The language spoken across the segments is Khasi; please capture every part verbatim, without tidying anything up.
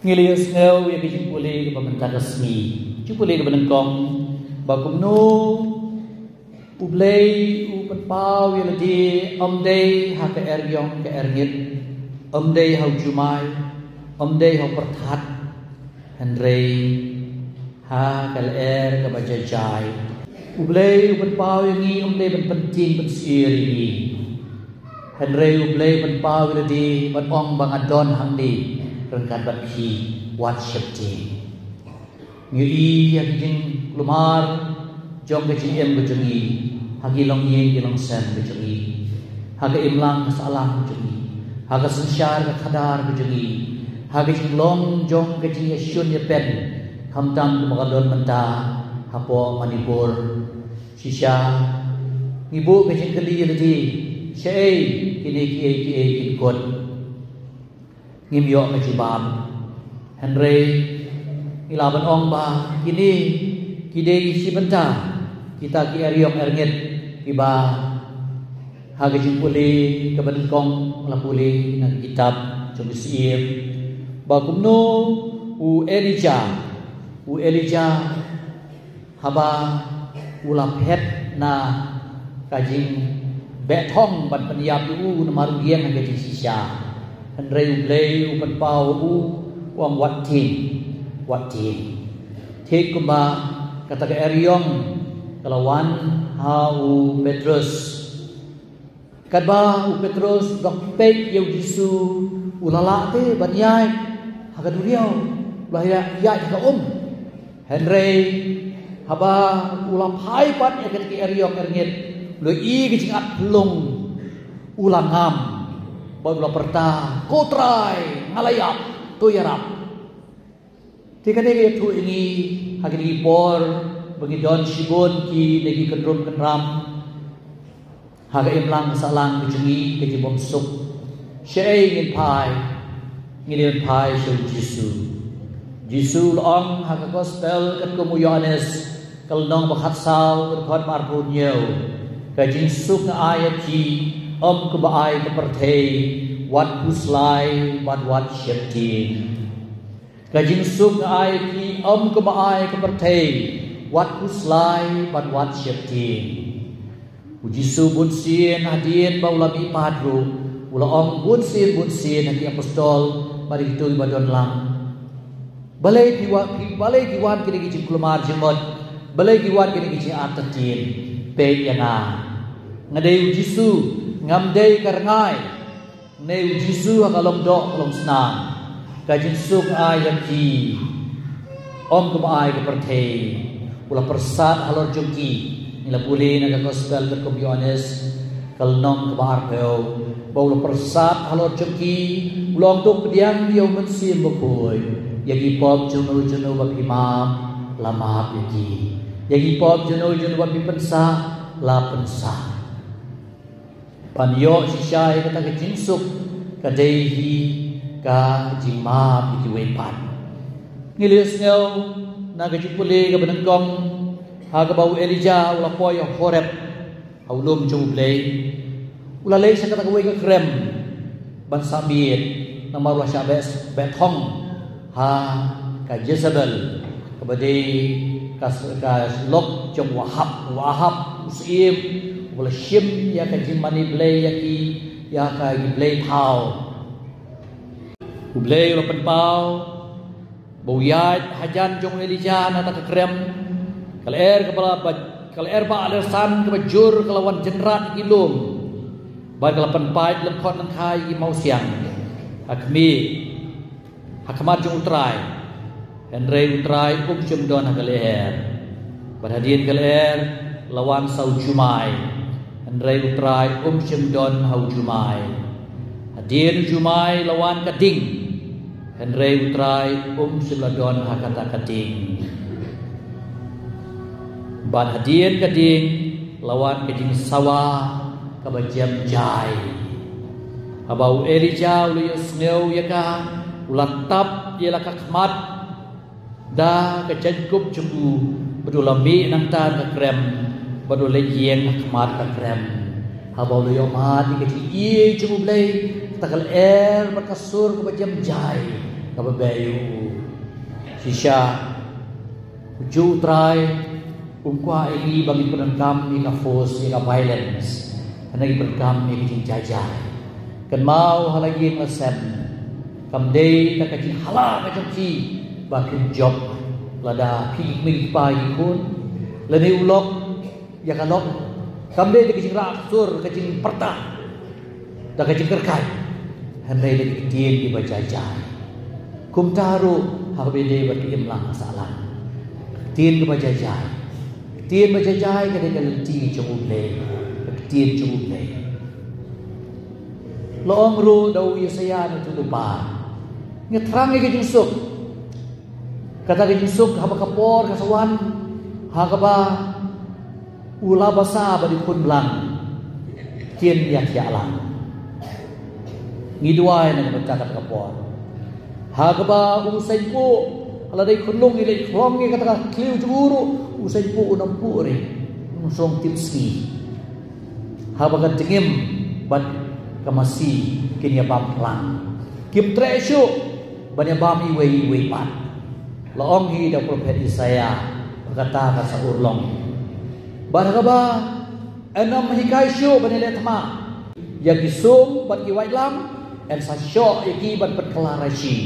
Ngi la ïohsngew ïa ka jingpule kaba mynta ka sngi, jingpule kaba nyngkong, ba kumno U Blei u pynpaw ïa lade, ym dei ha ka eriong ka erngit, ym dei ha u jumai, ym dei ha u pyrthat, hynrei ha ka lyer kaba jai-jai. U Blei u pynpaw ïa ngi, ym dei ban pyntieng pynsier ïa ngi, hynrei U Blei u pynpaw ïa lade, ban ong ba nga don hangne ryngkat bad phi, wat sheptieng. Ngi ïohi ïa ki jingkulmar jong ka jingim ka jong ngi, ha ki longïing ki longsem ka jong ngi, ha ka imlang ka sahlang ka jong ngi, ha ka synshar ka khadar ka jong ngi, ha ka jinglong jong ka jingïashun ïapen, khamtam kumba ka don mynta hapoh Manipur. Shisha ngi buh ka jingkylli ïa lade, shaei kine kiei kiei kin kut? Ngim ïoh ka jubab. Hynrei ngi lah ban ong ba kine ki dei shi bynta kita ki eriong erngit kiba ha ka jingpule kaba nyngkong la pule na ka kitab jong ki Syiem, ba kumno u Elijah, u Elijah haba u la phet na ka jingbeh thong ban pynïap ïa u namar u ïeng ha ka jingshisha. Hynrei U Blei u pynpaw ïa u, u ong wat tieng, wat tieng. Thik kumba kata ka eriong ka la wan ha u Petros. Katba u Petros u dang peit ïa u Jisu, u la lah te ban ïaid ha ka duriaw, u la ïaid, ïaid ha ka um. Hynrei haba u la phai pat ïa kata ka eriong erngit, u la ïohi ka jingat phyllung, u la ngam bad u la pyrta, "Ko Trai, nga la ïap, to ïarap." Te kane ka ïathuh ïa ngi ha kine ki por ba ngi don shibun kine ki kynrum kynram ha ka imlang ka sahlang ka jong ngi, ka jingbymsuk. Shaei ngin phai? Ngin ïa phai sha u Jisu. Jisu u la ong ha ka Gospel katkum u Ïoannis, ka lynnong ba khatsaw, ka dkhot ba arphew hynñiew, "Ka jingsuk nga ai ïa phi, ym kumba ai ka pyrthei, wat phuslai bad wat sheptieng." Ka jingsuk nga ai ïa phi, ym kumba ai ka pyrthei, wat phuslai bad wat sheptieng. U Jisu bunsien hadien ba u la mihpat ruh, u la ong bunsien bunsien ha ki apostol bad ha kito kiba don lang, "Balei phi wa-, phi, balei phi wan kine ki jingkulmar jingmut? Balei phi wan kine ki jingartatien? Peit ïa nga. Nga dei u Jisu, ngam dei ka rngai." Nga dei u Jisu ha ka long doh ka long snam. Ka jingsuk nga ai ïa phi, ym kumba ai ka pyrthei. U la pyrsad halor jong ki. Ngi la pule na ka Gospel katkum u Ïoannis, ka lynnong kaba arphew, ba u la pyrsad halor jong ki, u la ong, "To pdiang ïa u Mynsiem Bakhuid. Ïa ki pop jongno jongno ba phi map, la map ïa ki. Ïa ki pop jongno jongno ba phi pynsah, la pynsah." Ban ïoh shisha ïa kata ka jingsuk, ka dei hi ka jingmap ïa kiwei pat. Ngi la ïohsngew na ka jingpule kaba nyngkong, ha kaba u Elijah u la poi ha Horeb, ha u lum jong U Blei. U la leit sha kata kawei ka krem ban sah miet, namar u la shah beh, beh thong ha ka Jezebel, kaba dei ka s-, ka lok jong u Ahab, u Ahab u syiem, uba la shim ïa ka jingmane blei ïa ki, ïa ka, ïa ki blei thaw. U Blei u la pynpaw ba u ïaid hajan jong u Elijah na kata ka krem, ka lyer kaba la ba, ka lyer ba la san kaba jur ka la wan jynrat ïa ki lum, bad ka la pynpait lyngkhot lyngkhai ïa ki mawsiang ha khmih, ha khmat jong U Trai. Hynrei U Trai um shym don ha ka lyer. Bad hadien ka lyer la wan sa u jumai. Hynrei U Trai um shym don ha u jumai. Hadien u jumai la wan ka ding. Hynrei U Trai um shym la don ha kata ka ding. Bad hadien ka ding la wan ka jingsawa kaba jem jai. Haba u Elijah u la ïohsngew ïa ka, u la tap ïa la ka khmat da ka jaiñkup jong u, bad u la mih nangta na ka krem, bad u la ïeng ha khmat ka krem. Haba u la ïohmad ïa ka jingïeit jong U Blei, kata ka lyer bad ka sur kaba jem jai, Kaba beh ïa u. Shisha, u Trai um kwah ïa ngi ba ngin pyndonkam ïa ka force, ïa ka violence. Hynrei ngin pyndonkam ïa ka jingjai jai. Kynmaw, ha la ïing la sem, kam dei da ka jinghala ka jong phi ba phin jop, lada phi ki kmie ki kpa ki khun, lane u lok ïa ka lok. Kam dei da ka jingrah sur, ka jingpyrta, da ka jingkyrkai, hynrei da ki ktien kiba jai jai. Kumta ruh ha kaba ïadei bad ka imlang ka sahlang, ka ktien kaba jai jai. Ka ktien ba jai jai ka dei ka lynti jong U Blei, ka ktien jong U Blei. La ong ruh da u Isaïah na u lypa, ngi thrang ïa ka jingsuk. Kata ka jingsuk haba ka por ka sa wan, ha kaba u la basa bad i khun blang kin ïa thiah lang. Ngi duwai na ka bynta kata ka por, ha kaba u saiñpuh, ha la dei khunlung i leit khlong ïa kata ka thliew jong u ruh, u saiñpuh u nang puh re, u song tip sngi. Haba ka tngim bad ka masi kin ïa bam phlang, kim treh shuh ban ïa bam iwei iwei pat. La ong hi da u prophet Isaïah ba kata ka sa urlong. Bad ha kaba yn ym hikai shuh ban ïa leh thma, ïa ki sum bad ki waitlam yn sa shoh ïa ki ban pynkylla rashi.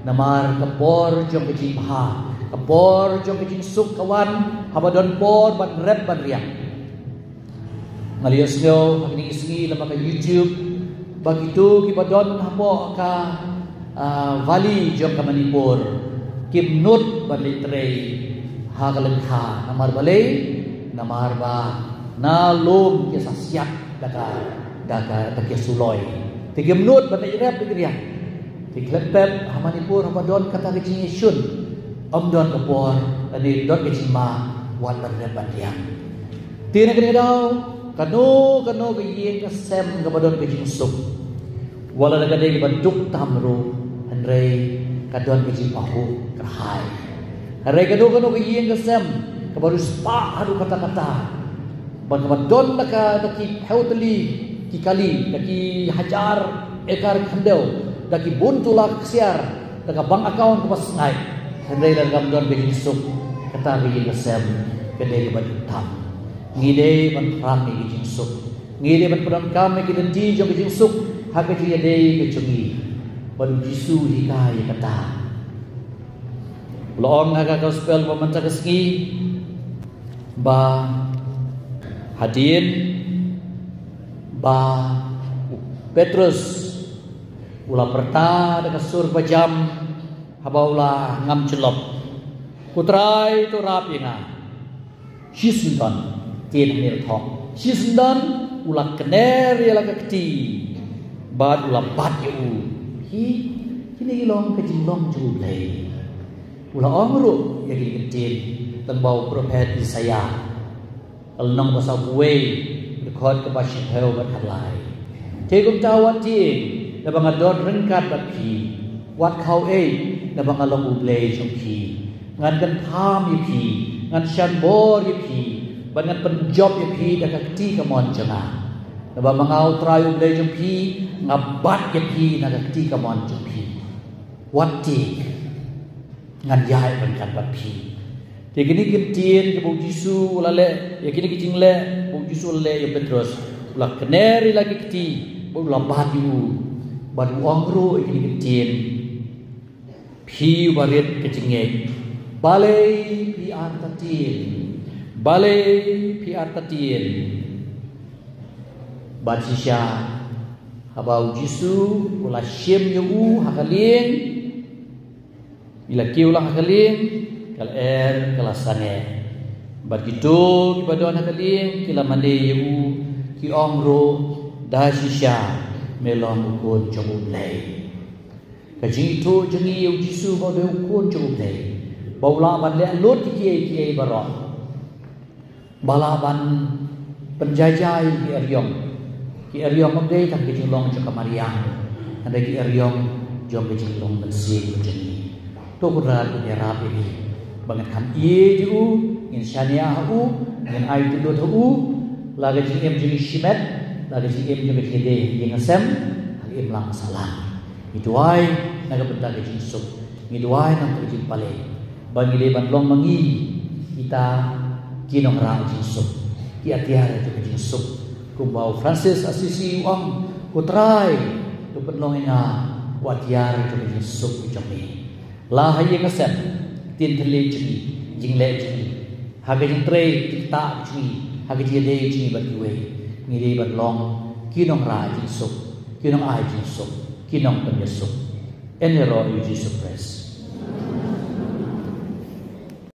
Namar ka por jong ka jingbha, ka por jong ka jingsuk ka wan haba don por ban rep ban riang. Nga la ïohsngew ha kine ki sngi lyngba ka YouTube ba kito kiba don hapoh ka, ah, valley jong ka Manipur kim nud ban leit trei ha ka lyngkha. Namar balei? Namar ba na lum ki sa siat da ka, da ka, da ki suloi. Te kim nud ban leit rep leit riang. Te khlem pep ha Manipur haba don kata ka jingïashun, ym don ka por lane don ka jingma wat ban rep ban riang. Te na kane ka daw, kano kano ka ïing ka sem kaba don ka jingsuk, wat la da ka dei kaba duk tam ruh, hynrei ka don ka jingpahuh kyrhai. Hynrei kano kano ka ïing ka sem kaba riewspah haduh katta katta, bad kaba don da ka, da ki phew tylli ki kali, da ki hajar ekar khyndew, da ki bun tulak ksiar, da ka bank account kaba sngaid, hynrei lada kam don ka jingsuk, kata ka ïing ka sem ka dei kaba duk tam. Ngi dei ban thrang ïa ka jingsuk. Ngi dei ban pyndonkam ïa ki lynti jong ka jingsuk ha ka jingïadei ka jong ngi. Bad u Jisu u hikai ïa kata. U la ong ha ka gospel ba mynta ka sngi ba hadien ba u Petrus u la pyrta da ka sur ba jam, haba u la ngam jyllop, "Ko Trai, to ïarap ïa nga." Shisyndon, te nang ïa thoh. Shisyndon u la kner ïa la ka kti bad u la bat ïa u. Hi, kine ki long ka jinglong jong U Blei. U la ong ruh ïa kine ki ktien tang ba u prophet Isaïah. Lynnong ba sawphew wei, dkhot kaba shiphew bad khatlai. Te kumta wat tieng, naba nga don ryngkat bad phi. Wat khaw ei, naba nga long U Blei jong phi. Ngan kynpham ïa phi, ngan shan bor ïa phi, bad ngan pynjop ïa phi da ka kti kamon jong nga. Naba ma nga U Trai U Blei jong phi, nga bat ïa phi na ka kti kamon jong phi. Wat tieng, ngan ïaid ryngkat bad phi. Te kine ki ktien kiba u Jisu u la leh, ïa kine ki jingleh ba u Jisu u la leh ïa u Petrus. U la kner ïa la ki kti bad u la bat ïa u. Bad u ong ruh ïa kine ki ktien, "Phi uba rit ka jingngeit, balei phi artatien? Balei phi artatien?" Bad shisha haba u Jisu u la shim ïa u ha ka lieng, i la kiew lang ha ka lieng, ka lyer ka la sangeh. Bad kito kiba don ha ka lieng ki la mane ïa u, ki ong ruh, "Da shisha me long u Khun jong U Blei." Ka jingithuh jong ngi ïa u Jisu ba u dei u Khun jong U Blei, ba u lah ban leh lut ïa kiei kiei baroh, ba lah ban pynjaijai ki eriong. Ki eriong ym dei tang ki jinglong jong ka mariang, hynrei ki eriong jong ki jinglong mynsiem jong ngi. To Kynrad un ïarap ïa ngi ba ngin kham ïeit ïa u, ngin shaniah ha u, ngin aiti lut ha u, la ka jingim jong ngi shimet, la ka jingim jong ngi jingdei ïing sem, ha ka imlang sahlang. Ngi duwai Na ka bynta ka jingsuk, ngi duwai na ka jingpale ba ngi dei ban long ma ngi kita ki nongrah jingsuk, ki atiar jong ka jingsuk. Kumba u Francis Assisi u ong, ko Trai, to pynlong ïa nga u atiar jong ka jingsuk jong me. La ha ïing ha sem, ktien thylliej jong ngi, jingleh jong ngi, ha ka jingtrei jingktah jong ngi, ha ka jingïadei jong ngi bad kiwei, ngi dei ban long ki nongrah jingsuk, ki nongai jingsuk, ki nongpynïasuk. Yn ïaroh ïa u Jisu Khrist.